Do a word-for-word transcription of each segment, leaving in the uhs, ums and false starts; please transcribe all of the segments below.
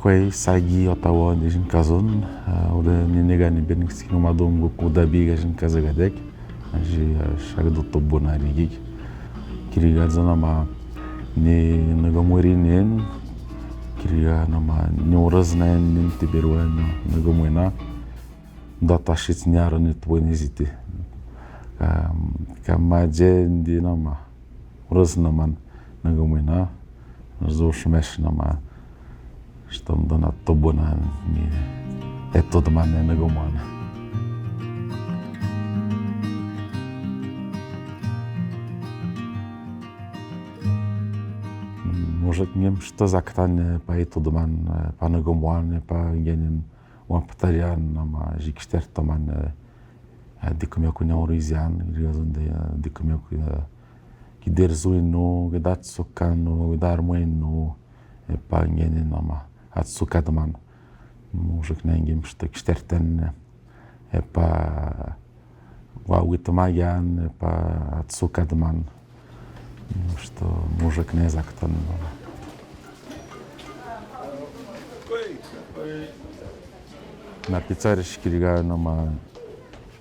Pai sa gi otawa onde zinka zon, ah, uda ni nega ni ben kisikino ma dom gu kuda bi ga zinka zagadek. Azi, ah, sag do tobo na rigi. Kiriga zona ma ni naga mweri nen. Kiriga na ma ni oras na en nen tiberwa na naga mwena. Data shit ni aro ni tubwe ni ziti. Ka, ka ma je ndi na ma. Oras na man naga mwena. Zo shumesh na ma. Estou dando a tobona ni, eh, todo man naga mwena. Mozak ngem sto zaktan, eh, pa todo man, eh, pa naga mwena, eh, pa ngenen wa ptarian na ma zi kster taman, eh, eh, dikmeku na orizian, riazon de, eh, dikmeku, eh, ki derzo ino, ki datsukan no, ki darmo ino, eh, pa ngenen na ma atsukat man. Mozak na ngem sto kster ten, eh, pa wa wit magan, eh, pa atsukat man. Sto mozak na zaktan. Na pitsar shikiriga na ma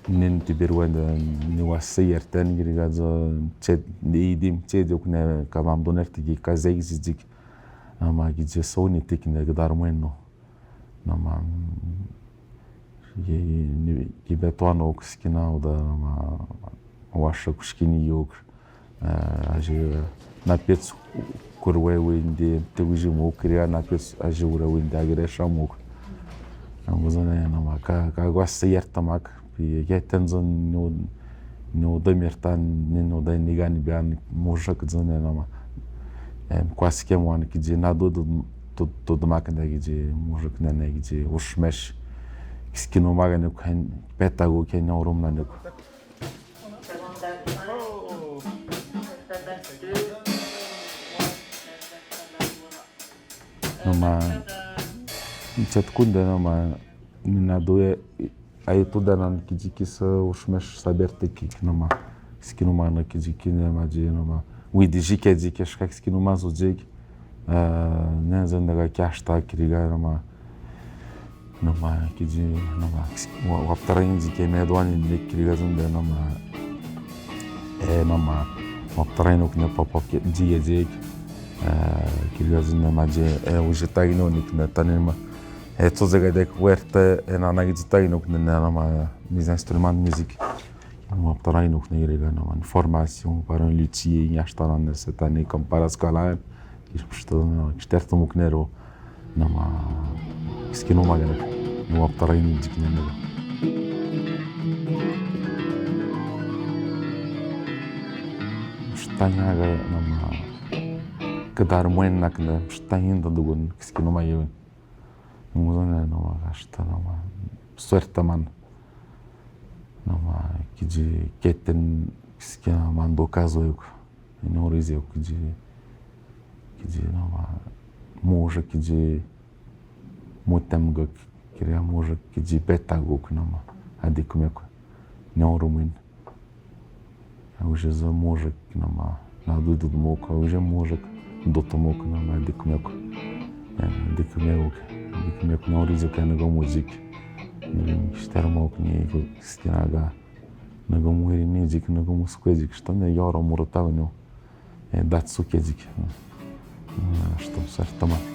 nen tiberwa ni wa seyerten kiriga zo ched, ni idim ched yok ne ka mam doner tiki ka zek zidik. Na ma ki je so ni tik ne gdar mweno. Na ma, mm, ki, ni, ki beto ano kisikina uda na ma, washa kusikini yok. Eh, azi, eh, na pets kurwe wende, te wiji mok, ria na pets azi ura wende, agre shamok. Anguzana ya na ma, ka, ka gwa seyerta mak, pi ke tenzon no, no de mertan, ni no de nigan bian, mozak zone na ma. Em, kwa sike mwan kiji na do, do, do, do mak na kiji, mozak na na kiji, ushmesh. Kisikino maga ne kwen, petago ke na orum na ne ko. Na ma, chat kunda na ma, ni na do e, ai tuda nan kiji kisa ushmesh saber tekik na ma, kisikino ma na kiji kine ma je na ma, widi jike jike shka kisikino ma zo jik, eh, ne zenda ga kiashta kiriga na ma, Na ma kiji, na ma, wa, waptarain ji ke me doani ne kiriga zunde na ma, eh, na ma, waptarain ok ne papa ke, ji ke ji, eh, kiriga zunde ma ji, eh, uji tagi no nik ne tani ma, eh, to zega dek werte, eh, na na ji tagi no ok ne na ma, mes instruments de musique. Waptarain ok ne kiriga na ma, formation, para un luthier, ya está na ne se tani compara escola, ki sto, ki sterto muk nero. Na ma, kisikino ma gana, na waptarain ji kine na. Mstaña ga, na ma, kedar muen na kine, mstaña da dugun, kisikino ma yun. Nguzana na ma, gasta na ma, suerte man. Na ma, kiji keten, kisikino ma ndo kazo yuk. Ino rizi yuk kiji, kiji na ma, mozak kiji, mutem gak, kiri mozak kiji peta guk na ma, adik mek, na orumin. Auje za mozak na ma, na dudu mok, auje mozak, dudu mok na ma, adik mek. Adik mek, adik mek na rizi yuk na ga muzik. Ni ster mok ni kisikina ga. Na ga muheri ni ji, na ga musku ji, sta ne yoro murata no. Eh, datsu ke ji. Eh, sta suerte man.